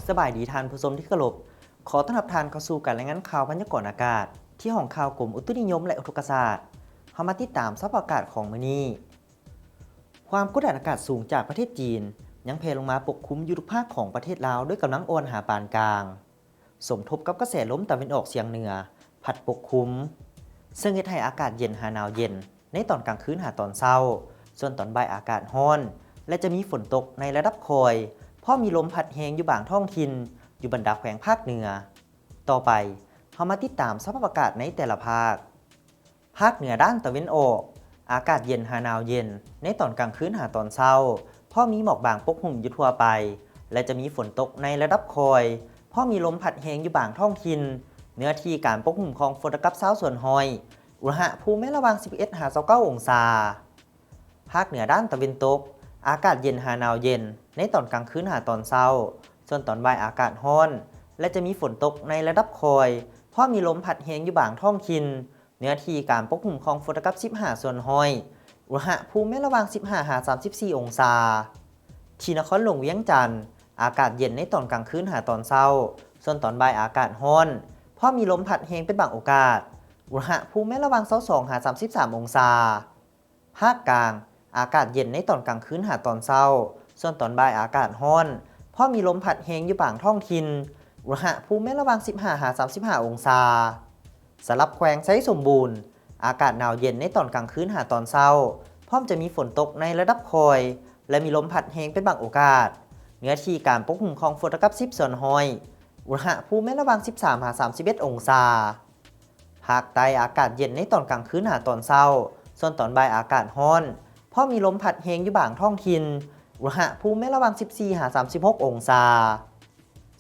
ສະບາຍດີທ່ານຜູ້ຊົມທີ່ເຄົາລົບ. ຂໍຕ້ອນຮັບທ່ານເຂົ້າສູ່ການລາຍງານຂ່າວພະຍາກອນອາກາດ ທີ່ຫ້ອງຂ່າວກົມອຸຕຸນິຍົມ ແລະ ອຸທົກກະສາດ. ເຮົາມາຕິດຕາມສະພາບອາກາດຂອງມື້ນີ້. ຄວາມກົດດັນອາກາດສູງຈາກປະເທດຈີນ ຍັງແຜ່ລົງມາປົກຄຸມຢູ່ທຸກພາກຂອງປະເທດລາວ ດ້ວຍກຳລັງອ່ອນຫາປານກາງ. ສົມທົບກັບກະແສລົມຕາເວັນອອກສຽງເໜືອພັດປົກຄຸມ, ເຊິ່ງເຮັດໃຫ້ອາກາດເຢັນຫາໜາວເຢັນໃນຕອນກາງຄືນຫາຕອນເຊົ້າ, ສ່ວນຕອນບ່າຍອາກາດຮ້ອນ ແລະ ຈະມີຝົນຕົກໃນລະດັບຄ່ອຍ, ພ້ອມມີລົມພັດແຮງຢູ່ບາງທ້ອງຖິ່ນ ຢູ່ບັນດາແຂວງພາກເໜືອ. ຕໍ່ໄປ, ເຮົາມາຕິດຕາມສະພາບອາກາດໃນແຕ່ລະພາກ. ພາກເໜືອດ້ານຕາເວັນອອກ, ອາກາດເຢັນຫາໜາວເຢັນໃນຕອນກາງຄືນຫາຕອນເຊົ້າ, ພໍມີໝອກບາງປົກຫຸ້ມຢູ່ທົ່ວໄປ ແລະ ຈະມີຝົນຕົກໃນລະດັບຄ່ອຍ, ພໍມີລົມພັດແຮງຢູ່ບາງທ້ອງຖິ່ນ. ເນື້ອທີ່ການປົກຫຸ້ມຂອງຝົນລະດັບຊາວສ່ວນຮ້ອຍ, ອຸນຫະພູມແມ່ນລະຫວ່າງສິບເອັດຫາຊາວເກົ້າອົງສາ. ພາກເໜືອດ້ານຕາເວັນຕົກ, ອາກາດເຢັນຫາໜາວເຢັນໃນຕອນກາງຄືນຫາຕອນເຊົ້າ, ສ່ວນຕອນບ່າຍອາກາດຮ້ອນ ແລະ ຈະມີຝົນຕົກໃນລະດັບຄ່ອຍ, ພໍມີລົມພັດແຮງຢູ່ບາງທ້ອງຖິ່ນ. ເນື້ອທີ່ການປົກຄຸມຂອງຝົນລະກັບສິບຫາສ່ວນຮ້ອຍ, ອຸນຫະພູມແມ່ນລະຫວ່າງສິບຫ້າຫາສາມສິບສີ່ອົງສາ. ທີ່ນະຄອນຫຼວງວຽງຈັນ, ອາກາດເຢັນໃນຕອນກາງຄືນຫາຕອນເຊົ້າ, ສ່ວນຕອນບ່າຍອາກາດຮ້ອນ, ພໍມີລົມພັດແຮງເປັນບາງໂອກາດ, ອຸນຫະພູມແມ່ນລະຫວ່າງຊາວສອງຫາສາມສິບສາມອົງສາ. ພາກກາງ, ອາກາດເຢັນໃນຕອນກາງຄືນຫາຕອນເຊົ້າ, ສ່ວນຕອນບ່າຍອາກາດຮ້ອນ, ພໍມີລົມພັດແຮງຢູ່ບາງທ້ອງຖິ່ນ, ອຸນຫະພູມແມ່ນລະຫວ່າງສິບຫ້າຫາສາມສິບຫ້າອົງສາ. ສຳລັບແຂວງໄຊສົມບູນ, ອາກາດໜາວເຢັນໃນຕອນກາງຄືນຫາຕອນເຊົ້າ, ພ້ອມຈະມີຝົນຕົກໃນລະດັບຄ່ອຍ ແລະ ມີລົມພັດແຮງເປັນບາງໂອກາດ. ເນື້ອທີ່ການປົກຄຸມຂອງຝົນລະກັບສິບສ່ວນຮ້ອຍ, ອຸນຫະພູມແມ່ນລະຫວ່າງສິບສາມຫາສາມສິບເອັດອົງສາ. ພາກໃຕ້, ອາກາດເຢັນໃນຕອນກາງຄືນຫາຕອນເຊົ້າ, ສ່ວນຕອນບ່າຍອາກາດຮ້ອນ, ພໍມີລົມພັດແຮງຢູ່ບາງທ້ອງຖິ່ນ, ອຸນຫະພູມແມ່ນລະຫວ່າງສິບສີ່ຫາສາມສິບຫົກອົງສາ.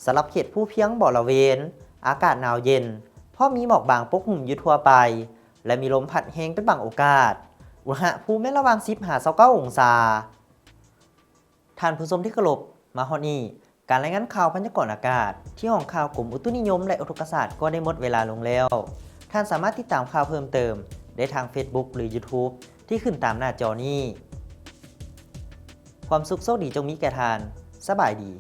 ສຳລັບເຂດພູພຽງບໍລະເວນ, ອາກາດໜາວເຢັນ, ພໍມີໝອກບາງປົກຫຸ້ມຢູ່ທົ່ວໄປ ແລະ ມີລົມພັດແຮງເປັນບາງໂອກາດ, ອຸນຫະພູມແມ່ນລະຫວ່າງສິບຫາຊາວເກົ້າອົງສາ. ທ່ານຜູ້ຊົມທີ່ເຄົາລົບ, ມາຮອດນີ້, ການລາຍງານຂ່າວພະຍາກອນອາກາດ ທີ່ຫ້ອງຂ່າວກົມອຸຕຸນິຍົມ ແລະ ອຸທົກກະສາດ ກໍໄດ້ໝົດເວລາລົງແລ້ວ. ທ່ານສາມາດຕິດຕາມຂ່າວເພີ່ມເຕີມໄດ້ທາງ Facebook ຫຼື YouTube ທີ່ຂຶ້ນຕາມໜ້າຈໍນີ້. ຄວາມສຸກໂຊກດີຈົ່ງມີແກ່ທ່ານ. ສະບາຍດີ.